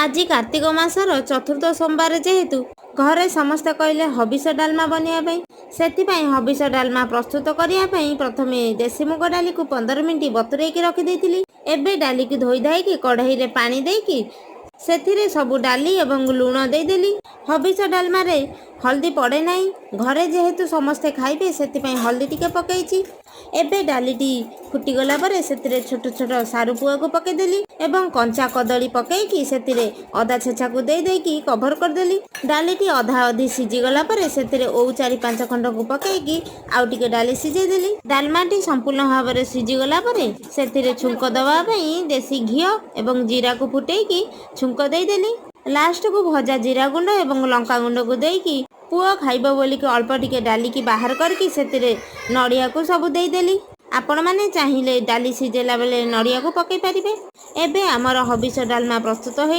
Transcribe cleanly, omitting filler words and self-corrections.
ଆଜି କାର୍ତ୍ତିକ ମାସର ଚତୁର୍ଥ ସୋମବାର ଯେହେତୁ ଘରେ ସମସ୍ତେ କହିଲେ ହବିଷ ଡାଲମା ବନେଇବା ପାଇଁ, ସେଥିପାଇଁ ହବିଷ ଡାଲମା ପ୍ରସ୍ତୁତ କରିବା ପାଇଁ ପ୍ରଥମେ ଦେଶୀ ମୁଗ ଡାଲିକୁ 15 ମିନିଟ୍ ବତୁରେଇକି ରଖିଦେଇଥିଲି। ଏବେ ଡାଲିକୁ ଧୋଇ ଧାଇକି କଢ଼େଇରେ ପାଣି ଦେଇକି ସେଥିରେ ସବୁ ଡାଲି ଏବଂ ଲୁଣ ଦେଇଦେଲି। ହବିଷ ଡାଲମାରେ ହଳଦୀ ପଡ଼େ ନାହିଁ। ଘରେ ଯେହେତୁ ସମସ୍ତେ ଖାଇବେ, ସେଥିପାଇଁ ହଳଦୀ ଟିକେ ପକେଇଛି। ଏବେ ଡାଲିଟି ଫୁଟିଗଲା ପରେ ସେଥିରେ ଛୋଟ ଛୋଟ ସାରୁ ପୁଆକୁ ପକେଇଦେଲି ଏବଂ କଞ୍ଚା କଦଳୀ ପକେଇକି ସେଥିରେ ଅଦା ଛେଚାକୁ ଦେଇ ଦେଇକି କଭର କରିଦେଲି। ଡାଲିଟି ଅଧା ଅଧି ସିଝିଗଲା ପରେ ସେଥିରେ ଓଉ 4-5 ଖଣ୍ଡକୁ ପକେଇକି ଆଉ ଟିକେ ଡାଲି ସିଝେଇ ଦେଲି। ଡାଲମାଟି ସମ୍ପୂର୍ଣ୍ଣ ଭାବରେ ସିଝିଗଲା ପରେ ସେଥିରେ ଛୁଙ୍କ ଦେବା ପାଇଁ ଦେଶୀ ଘିଅ ଏବଂ ଜିରାକୁ ଫୁଟେଇକି ଛୁଙ୍କ ଦେଇଦେଲି। ଲାଷ୍ଟକୁ ଭଜା ଜିରା ଗୁଣ୍ଡ ଏବଂ ଲଙ୍କା ଗୁଣ୍ଡକୁ ଦେଇକି ପୁଅ ଖାଇବ ବୋଲିକି ଅଳ୍ପ ଟିକେ ଡାଲିକି ବାହାର କରିକି ସେଥିରେ ନଡ଼ିଆକୁ ସବୁ ଦେଇଦେଲି। ଆପଣମାନେ ଚାହିଁଲେ ଡାଲି ସିଝେଇଲା ବେଳେ ନଡ଼ିଆକୁ ପକେଇ ପାରିବେ। ଏବେ ଆମର ହବିଷ ଡାଲମା ପ୍ରସ୍ତୁତ ହେଇ